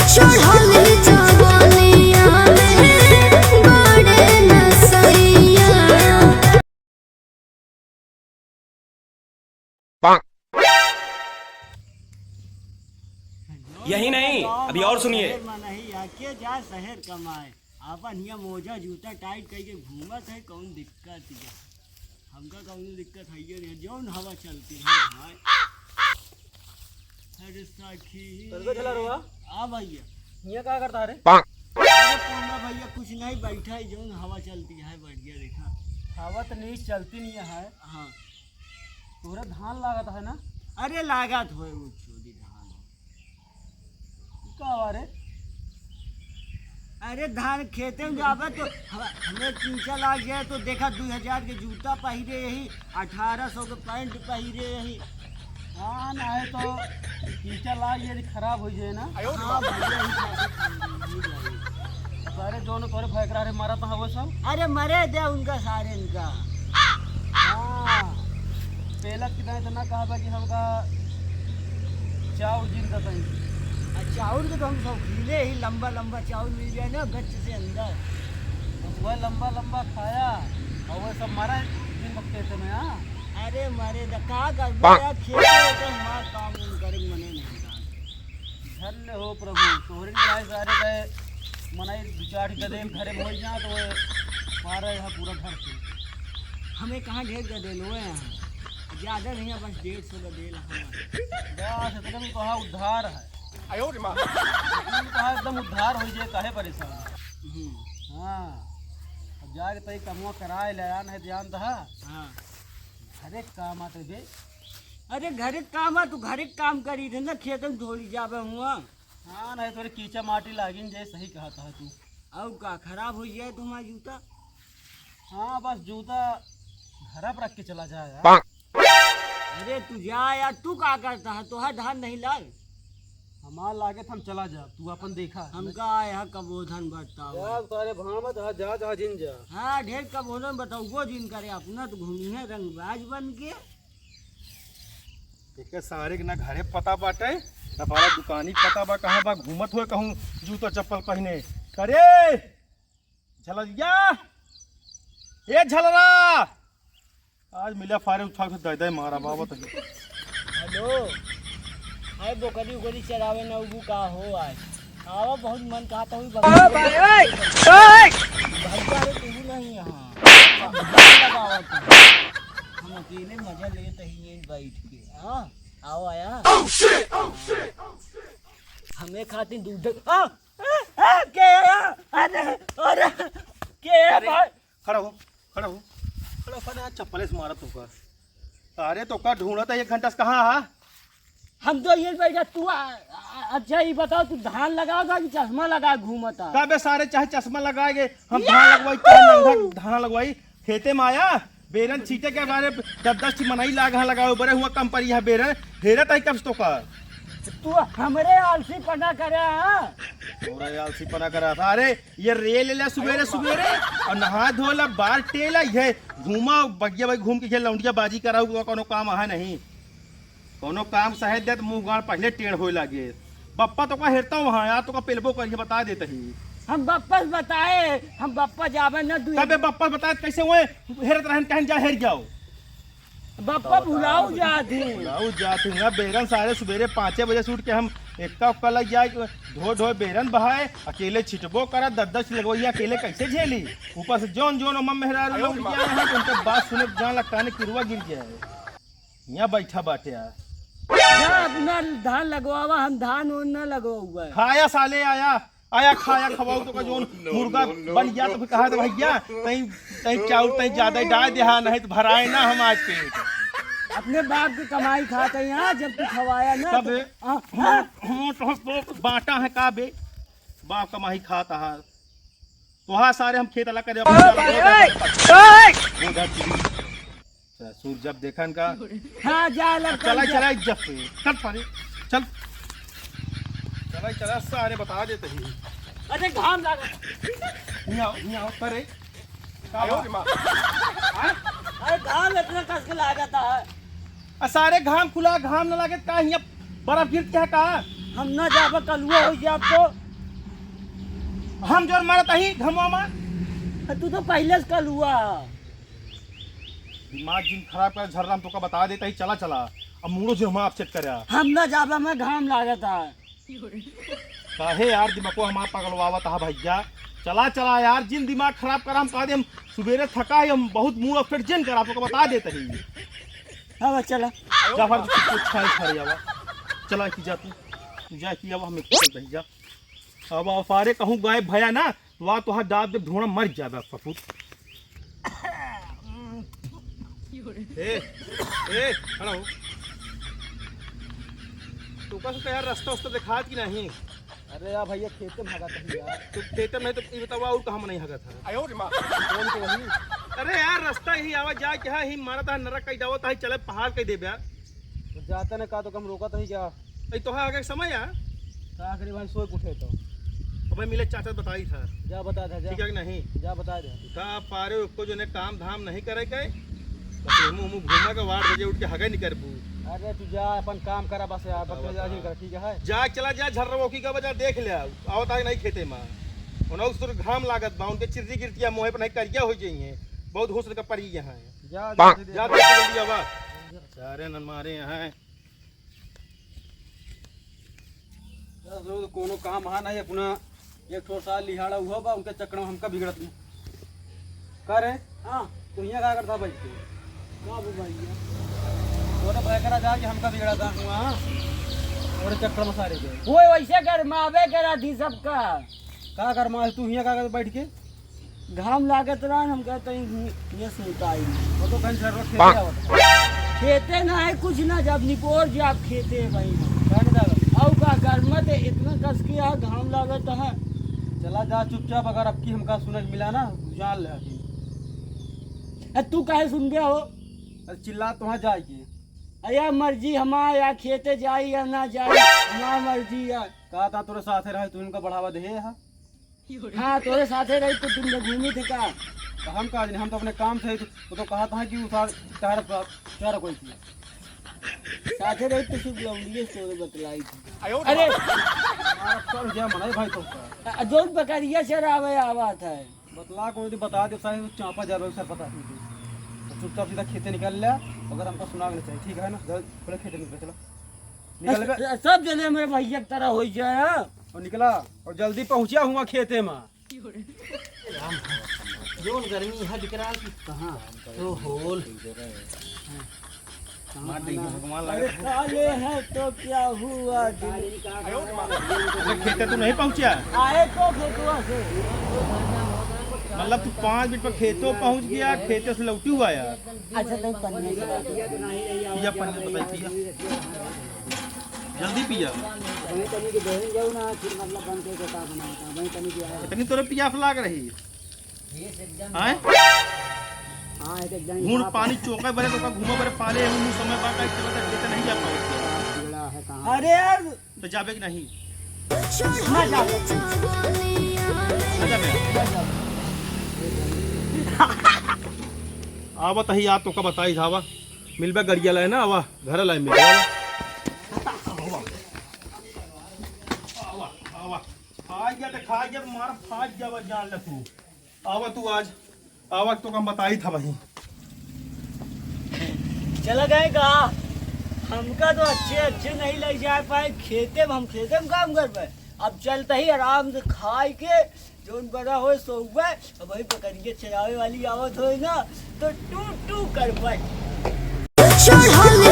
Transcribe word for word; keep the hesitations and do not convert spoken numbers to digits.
चढ़ल जवनिया में बड़े नसैया। यही नहीं, अभी और सुनिए। शहर में नहीं, आके जा शहर कमाए। आपन हियां मोजा जूता टाइट करके घूमत है, कौन दिक्कत है? हमका कौनो दिक्कत है ये नहीं, जौन हवा चलती है भाई। अरे सखी। तनका झला रहो, हाँ? हाँ भैया। हियां का करता है रे? अरे कोना भैया, कुछ नहीं, बैठा है, जौन हवा चलती है बढ़िया, देखा। हवा तो नहीं चलती नहीं है। हाँ। तोरा धान लागत है ना? अरे लागत होए, वो चोरी धान। का हुआ रे? अरे धान खेते में जाबे तो ह-, हमें कीचा लाग जाए तो देखा, दू हजार के जूता पहिरे यही, अठारह सौ के पैंट पहिरे यही। हाँ, ना है तो कीचा लाग जाए, खराब हो जाए ना। हाँ, भैया, ही खातिर खराब हो जाए। सारे जौन तोरे भैकरा रे मरत हवे सब। अरे मरे दे उनका, सारे इनका। हाँ, पेलत की दाएं तो ना कहबा कि हमका चाउर जिन दतई। आ, चाउर के तो हम शौकीने ही, लंबा लंबा चाउर मिल जाए ना गच्च से अंदर। वह लंबा लंबा खाया और वह सब मरा दिन भर खेत में, हाँ। अरे मरे द का कर बा? बड़ा खेत में तो हमार काम उम करे के मने नहीं था। धन्य हो प्रभु, तोहरे लिए आए सारे गए, मनई दू चार गदे घरे में हो जा तो वह मारा यहाँ पूरा घर से। हमें कहाँ ढेर गदे लोए हैं, ज्यादा नहीं है, बस डेढ़ सौ गदे ला हमारे। बस इतने में तो हाँ उद्धार है। आयो रे माँ। इतने में तो हाँ एकदम उद्धार हो जाए, काहे परेशान? हम्म। हाँ, अब जाके तई कमवा कराए ले आन है, जानत हा। हाँ। घरे काम आते बे। अरे घरे काम आ, तू घरे काम करी थे ना, खेत में थोड़ी जाबे हुआ। हाँ, नहीं थोड़े कीचा माटी लागिन जे, सही कहत हा तू। अउ का, खराब हो जाए तुम्हारा जूता? हाँ, बस जूता घरा पर रख के चला जाए यार। अरे तू जा यार, तू का करता है, तोहार धान नहीं लाग? हमार लागे त हम चला जाब, तू अपन देखा। हमका आए हा कबो धान भरता हो। जा सारे भाड़ मत, हाँ, जा, जा, जिन जा। हाँ, ढेर कबो न बताओ, वो जिन करे, अपना तो घूमी है रंगबाज बन के। एके सारे के ना घरे पता बाटे, ना पारा दुकानी पता बा, कहाँ बा, घूमत हुए कहूँ जूता चप्पल पहिने। करे झलरिया, ए झलरा, आज मिला फारे उठा के दे दे मारा बाबा तो। हेलो, हाय बोकरी उकरी चरावे ना उबू का हो आज? आवा, बहुत मन कहा था हुई ओ भाई, ओए, ओए। भाई का रे, तू नहीं यहाँ। लगावत है। हम अकेले मजा लेते ही यहीं बैठ के। हाँ, आओ आया। हमें खातिर दूध, हाँ, आ, आ, के आया? अरे, अरे, के आया अरे, भाई? खड़ा हो, खड़ा हो, खड़ा हो, खड़ा हो, चप्पले से मारत होगा। अरे, तोका ढूंढत है एक घंटा से, कहाँ हा? हम तो ये बैठा, तू आ, आ, अच्छा, ये बताओ, तू धान लगाओगा कि चश्मा लगा घूमता? का बे सारे, चाहे चश्मा लगाएगे, हम या! धान लगवाई, चाहे नंगा धान लगवाई, खेते में आया, बेरन छीटे के बारे दस दस ठी मनई लाग हाँ लगाओ, बरे हुआ कम परी है बेरन, हेरत है कब से तोका। तू हमरे आलसी पना करे, हाँ? तोरा आलसी पना करा था। अरे, ये रे ले ला सुबेरे सुबेरे और नहा धो ला, बार टेला, ये घूमा बगिया भाई, घूम के खेल लौंडिया बाजी कराऊ, कोनो काम है नहीं। कोनो काम सहे दे त मुंह गाड़ पहिले टेढ़ होए लागे। बप्पा तोका हेरता वहाँ यार, तोका पेलबो करिए, बता देत ही। हम बप्पा से बताए, हम बप्पा जाबे न दुए। तबे बप्पा से बताए कैसे हुए, हेरत रहन कहन जा हेर जाओ। बप्पा भुलाऊ जात ही। भुलाऊ जात ही ना, बेरन सारे सुबेरे पाँचे बजे से उठ के हम एक्का उक्का लग जाए, धो धोए बेरन बहाए, अकेले छिटबो करा, दस दस लगवैया अकेले कैसे झेली? ऊपर से जौन जौन ओमा मेहरारू लौंडिया हैं, उनके बात सुने जान लगता है किरुआ गिर जाए। यहाँ बैठा बाटे आ। जा अपना धान लगवावा, हम धान ओन न लगवाउबे। खाया साले आया, आया खाया खवाऊ तोका जौन मुर्गा बन गया तो कहा था भैया, तई, तई चाउर तई ज्यादा डाल दे, हाँ, नहीं तो भराए ना हम आज पेट। अपने बाप की कमाई खाते हैं, हाँ, जब तू खवाया ना तब तो, हाँ, हाँ, हाँ, तो, तो बांटा है का बे? बाप कमाई खाता है। तोहा सारे हम खेत अलग करे, ओ भाई, ओए, ओए। ससुर जब देखन का। हाँ, जा लग चला, जा। चला, इज्जत से। चल सारे, चल। चला, चला, सारे बता देते ही। अरे, घाम लगा। हियाँ आओ, हियाँ आओ, करे। का आयो बा? रे माँ। हाँ? अरे, घाम इतना कस के लागत है। आ, सारे घाम खुला, घाम न लागे, का हियाँ बर्फ गिरत है का? हम ना जाबा, कलुआ होइ जाब तो। हम जोर मारत ही घमवा मा। तू तो पहिले से कलुआ ह। दिमाग जिन खराब कर झर्रा, हम तोका बता देत ही, चला चला। अब मूड़ो जिन हमार upset करे। हम ना जाबा, मैं घाम लागत है। काहे यार दिमागो हमार पगलवावत हा भैया? चला चला यार, जिन दिमाग खराब करा, हम कहा दे, हम सुबेरे थका ही, हम बहुत मूड़ upset जिन करा, तोका बता देत ही। अब चला। जा भाई, तू कुछ छाई छाई आवा। चला कि जा तू, तू जा कि आवा, हमें चलत ही जा। अब अफारे कहूँ गायब भया ना, तो आ तोहार दाब जब ढोंड़ा मर जाबे सपूत। ए, ए, खड़ा हो। तोका से तो यार रास्ता उस्ता देखात कि नहीं? अरे यार भैया, खेते में भागत ही यार। तो खेते में तो ई बतावा, और कहाँ नहीं हगत है? कौन तो वही? अरे यार, रास्ता ही आवा जाए के है, ही मारत है, नरक कई दावत है, चले पहाड़ कई देबे। तो जाता ना का, तो कम रोकत ही क्या? ए, तोहार आगे के समय आ? का करी भाई, सोए के उठे तो। अबे मिले चाचा बताई था। जा बता दे, जा। ठीक है कि नहीं? जा बता दे। का पारे उसको जो ने काम धाम नहीं करे के, बस मुँह मुँह घूमा के आठ बजे उठ के हगे नहीं करबू। अरे तू जा, अपन काम करा बस यार, बताओ, बकरे जा बताओ। जिन कर, ठीक है? जा, चला जा, झर्रवो की का बजा देख ले, आवत है नहीं खेते में। उन्हें उस तरह घाम लागत बा, उनके चिर्री गिरतिया मुँह पर नहीं करिया हो जाइए, बहुत होश का पड़ी यहाँ है। जा, जा, जा, जा, जा, जल्दी आवा। सारे नन मारे यहाँ। दस रोज कोनो काम हा नहीं, अपना एक ठो साल लिहाड़ा हुआ बा, उनके चक्कर में हमका बिगड़त नहीं। का रे? हाँ। तू हियाँ का करता बैठ के? का बा भैया? तोरे भाई करा जा कि हमका बिगड़ा था हुआ, हाँ? तोरे चक्कर में सारे के। वो वैसे गरमावे करा थी सबका। का गरमा तू हियाँ का करता बैठ के? घाम लागत रहा, हम कहते हैं, ये सुनता ही नहीं। वो तो कहीं जरूरत खेते आवत। खेते ना है, कुछ ना, जब निपोर जाब खेते है भाई। जाने दो। आऊ का गरमत है, इतना कस के यहाँ घाम लागत है। चला जा चुपचाप, अगर अब की हमका सुनत मिला ना, जान ले अभी। ए, तू काहे सुन गया हो? अरे चिल्ला तो वहाँ जाए के। अरे यार, मर्जी हमार, या खेते जाई या ना जाई, हमार मर्जी यार। कहा था तोरे साथे रहे, तू इनका बढ़ावा दे है। हाँ, तोरे साथे रही तो तुम लोग घूमी थे का? तो हम कहा जाने, हम तो अपने काम से, तो, तो कहा था कि उतार, चार, चार कोई थी। साथे रही तो सिर्फ लौंडिये से तोरे बतलाई थी। अरे! मारा कर दिया मनाई भाई तो का। अ, जौन बकरिया चरावे आवा था। बतला कोई तो बता दे, सारे चापा जा रहे, सर पता नहीं। तो चुपचाप सीधा खेते निकल ले, अगर हमको सुना के नहीं चाहिए, ठीक है ना? जल्दी बोले खेते निकल, चलो। निकल बे। स-, सब जने मेरे भैया की तरह हो जाए, हाँ? और निकला, और जल्दी पहुँचा हुआ खेते में। जोन गर्मी है विकराल की कहाँ? तो होल। मार देंगे भगवान अरे लगे। काले हैं तो क्या हुआ दिल? अरे खेते तू नहीं पहुँचा? आए तो खेतवा से। मतलब तू पाँच मिनट पर खेतों पहुँच गया, खेते से लौटी हुआ यार। अच्छा, नहीं पन्ने की बात है। पिया पन्ने बताई पिया। जल्दी पिया। वहीं तनी के बहन जाऊ ना, फिर मतलब बन के का बनाता, वहीं तनी के आया। इतनी तोरे पियास लाग रही। आए? हाँ, एक एक जन घून पानी चोका बरे, तो का घूमा बरे पाले, हम मुँह समय बात आई, चला था, खेते नहीं जा पाए। बिगड़ा है कहाँ? अरे यार, तो जाबे कि नहीं? ना जाबे। ना जाबे। आवत ही यार, तोका बताई धावा। मिलबे गड़िया लाए ना, आवा, घर लाए मिलबे। आवा, आवा, आवा। खा गया तो खा गया, मार फाट जावा, जान ले तू। आवा तू आज, आवा, तोका हम बताई था वहीं। चला गए का? हमका तो अच्छे अच्छे नहीं ले जा पाए खेते में, हम खेते में काम कर पाए। अब चलते ही आराम से खाए के, जौन बड़ा होए सोउबे, अब वही बकरिया चरावे वाली आवत होए ना, तो टू टू कर पाए। चढ़ल